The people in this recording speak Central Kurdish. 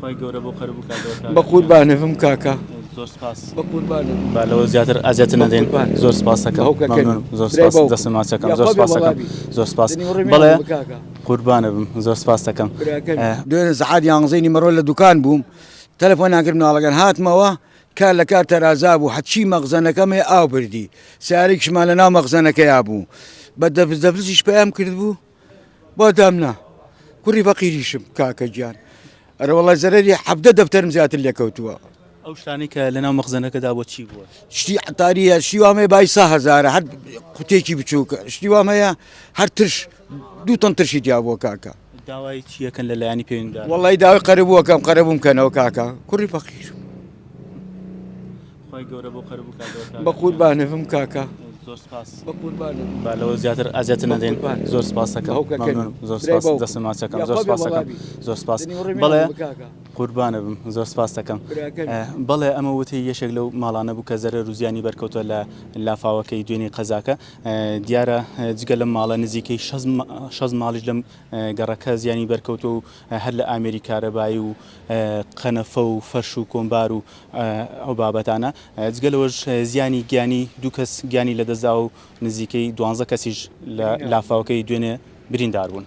خوای گەورە بۆ قەرەبوو کاتەوە کاکە بە قوربانت بم کاکە. زۆر سپاس. بە قوربانت بم. با لەوە زیاتر ئازیەتت بە نەدەین. قوربانت. زۆر سپاس دەکەم. باوکەکەمی. مەمنونم. زۆر برای سپاس. باوکم. دەستت ماچ دەکەم. زۆر یاخوا بێ سپاس وەڵا دەکەم. بی. زۆر سپاس. دەنی وڕێ بەڵێ مێنم کاکە. قوربانت بم. زۆر سپاس دەکەم. براکەمی. دوێنێ سەعات یانزەی نیمەڕۆ لە دوکان بووم تەلەفۆنیان کرد مناڵەکان هاتمەوە کار لە کار تەرازا بوو هەرچی مەخزەنەکەم هەیە ئاو بردی سیارێکیشمان لە ناو مەخزەنەکەیا بوو بە دەبز دەبزیش پەیام کردبوو بۆ دامنا کوڕی فەقیریشم کاکە گیان ئەرەوەڵای زەرەری حەڤدە دەفتەرم زیاتر لێکەوتووە. ئەو شتانەی کە لەناو مەخزەنەکەدا بۆ چی بووە؟ شتی عەتاریە شتی وام هەیە بای سا هەزارە هەر قوتێکی بچووک شتی وام هەیە هەر ترش دوو تەن ترشی تیا بووە کاکە. داوای چی ئەکەن لە لایەنی پەیوەندیدار؟ وەڵی داوای قەرەبوو ئەکەم قەرەبووم کەنەوە کاکە کوڕی فەقیرم. خوای گەورە بۆ قەرەبوو کاتەوە کاکە بە قوربانت بم کاکە. زۆر سپاس. بە قوربانت بم. با لەوە زیاتر ئازیەتت بە نەدەین. قوربانت. زۆر سپاس دەکەم. باوکەکەمی. مەمنونم. زۆر برای سپاس. باوکم. دەستت ماچ دەکەم. زۆر یاخوا بێ سپاس وەڵا دەکەم. بی. زۆر سپاس. دەنی وڕێ بەڵێ مێنم کاکە. قوربانت بم. زۆر سپاس دەکەم. براکەمی. بەڵێ ئەمە وتەی یەکێک لەو ماڵانە بوو کە زەرەر و زیانی بەرکەوتووە لە لافاوەکەی دوێنێی قەزاکە. دیارە جگە لەم ماڵە نزیکەی 60 ماڵیش لەم گەڕەکە زیانی بەرکەوتووە و هەر لە ئامێری کارەبایی و قەنەفە و فەرش و کۆمبار و ئەو بابەتانە، جگە لەوەش زیانی گیانی دوو کەس گیانی لەدەستداوە و نزیکەی دوانزە کەسیش لە لافاوەکەی دوێنێ بریندار بوون.